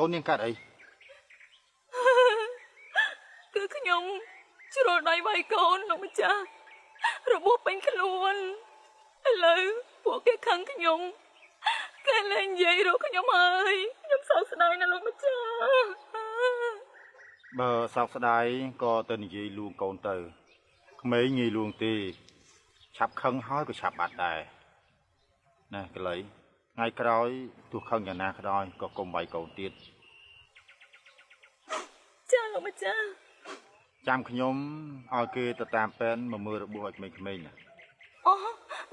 កូននាងកាត់អីគឺខ្ញុំជ្រុលដៃវាយកូនលោកម្ចាស់របួសពេញខ្លួនឥឡូវពួកគេខឹងខ្ញុំគេលែងនិយាយរកខ្ញុំហើយខ្ញុំសោកស្ដាយណាស់លោកម្ចាស់បើសោកស្ដាយក៏ទៅនិយាយលួងកូនទៅក្មេងងាយលួងទេឆាប់ខឹងហើយក៏ឆាប់បាត់ដែរណែកលីថ្ងៃក្រោយទោះខឹងយ៉ាងណាក៏ដោយក៏កុំវាយកូនទៀតចាលោកម្ចាស់ចាំខ្ញុំឲ្យគេទៅតាមពេនមកមើលរបួសឲ្យក្មេងៗណាអូ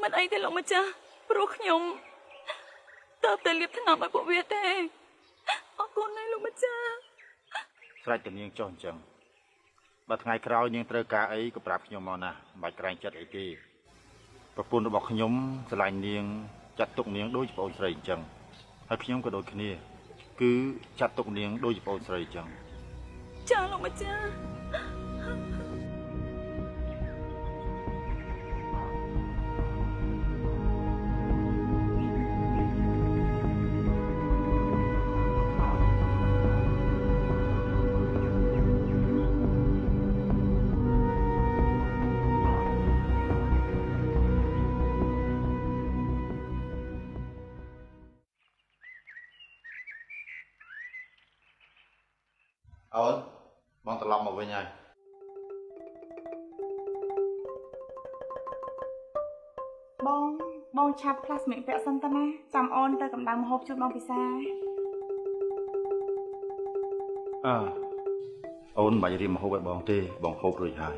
មិនអីទេលោកម្ចាស់ព្រោះខ្ញុំតើតែលាបថ្នាំឲ្យពួកវាទេអរគុណណាស់លោកម្ចាស់ស្រេចតែនាងចុះអញ្ចឹងបើថ្ងៃក្រោយនាងត្រូវការអីក៏ប្រាប់ខ្ញុំមកណាមិនបាច់ក្រែងចិត្តអីទេប្រពន្ធរបស់ខ្ញុំស្រឡាញ់នាងចាត់ទុកនាងដូចជាប្អូនស្រីអញ្ចឹងហើយខ្ញុំក៏ដូចគ្នាគឺចាត់ទុកនាងដូចជាប្អូនស្រីអញ្ចឹងចាលោកម្ចាស់អូនបងត្រឡប់មកវិញហើយបងបងឆាប់ផ្លាស់សម្លៀកបំពាក់សិនតើណាចាំអូនទៅកម្ដៅម្ហូបជូនបងពិសាអើអូនមិនបាច់រៀបម្ហូបឲ្យបងទេបងហូបរួចហើយ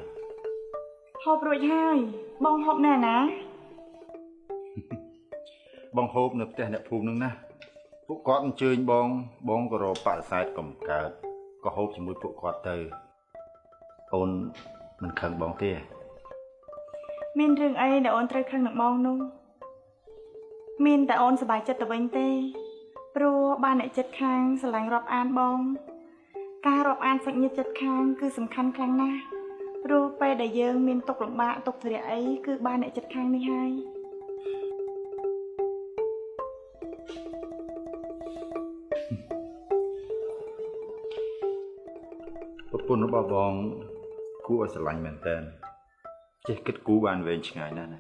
ហូបរួចហើយបងហូបណែណាបងហូបនៅផ្ទះអ្នកភូមិនឹងណាពួកគាត់អញ្ជើញបងបងក៏រកបដិសេធកុំកើតក៏ហូបជាមួយពួកគាត់ទៅអូនមិនខឹងបងទេមានរឿងអីដែលអូនត្រូវខឹងនឹងបងនោះមានតែអូនសប្បាយចិត្តទៅវិញទេព្រោះបានអ្នកចិត្តខាងស្រឡាញ់រាប់អានបងការរាប់អានសាច់ញាតិចិត្តខាងគឺសំខាន់ខ្លាំងណាស់ព្រោះពេលដែលយើងមានទុក្ខលំបាកទុក្ខធុរៈអីគឺបានអ្នកចិត្តខាងនេះហើយប្រពន្ធរបស់បងគួរឲ្យស្រឡាញ់មែនតើចេះគិតគូរបានវែងឆ្ងាយណាស់ណា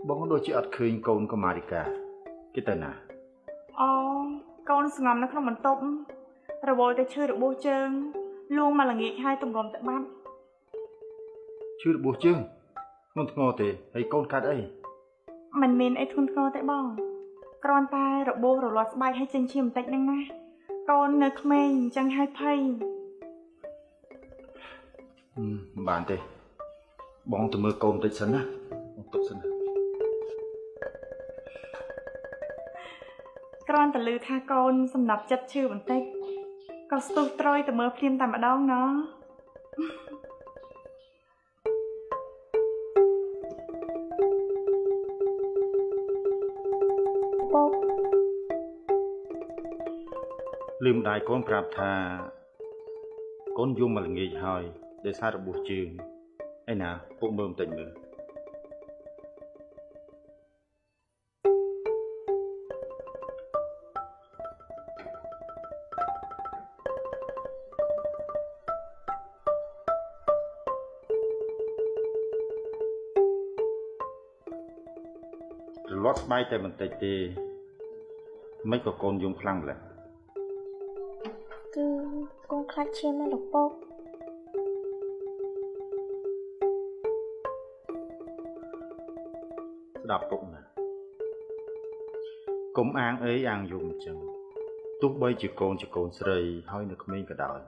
បងដូចជាអត់ឃើញកូនកុមារិកាគេទៅណាអូកូនស្ងំនៅក្នុងបន្ទប់រវល់តែឈឺរបួសជើងលួងមកល្ងាចហើយទម្រាំទៅបាត់ឈឺរបួសជើងធ្ងន់ធ្ងរទេហើយកូនកាត់អីមិនមានអីធ្ងន់ធ្ងរទេបងគ្រាន់តែរបួសរលាត់ស្បែកឲ្យចេញឈាមបន្តិចហ្នឹងណាកូននៅក្មេងអញ្ចឹងហើយភ័យមិនបានទេបងទៅមើលកូនបន្តិចសិនណាបងទុកសិនណាគ្រាន់តែឮថាកូនសំណប់ចិត្តឈឺបន្តិចក៏ស្ទុះត្រយទៅមើលភ្លាមតែម្ដងណោះលឺម្ដាយកូនប្រាប់ថាកូនយំមកល្ងាចហើយដោយសាររបួសជើងឯណាពួកមើលបន្តិចមើលរលាត់ស្បែកតែបន្តិចទេមិនក៏កូនយំខ្លាំងម្ល៉េះគឺកូនខ្លាចឈាមណាលោកពុកស្ដាប់ពុកណាកុំអាងអីអាងយំអញ្ចឹងទោះបីជាកូនជាកូនស្រីហើយនៅក្មេងក៏ដោយ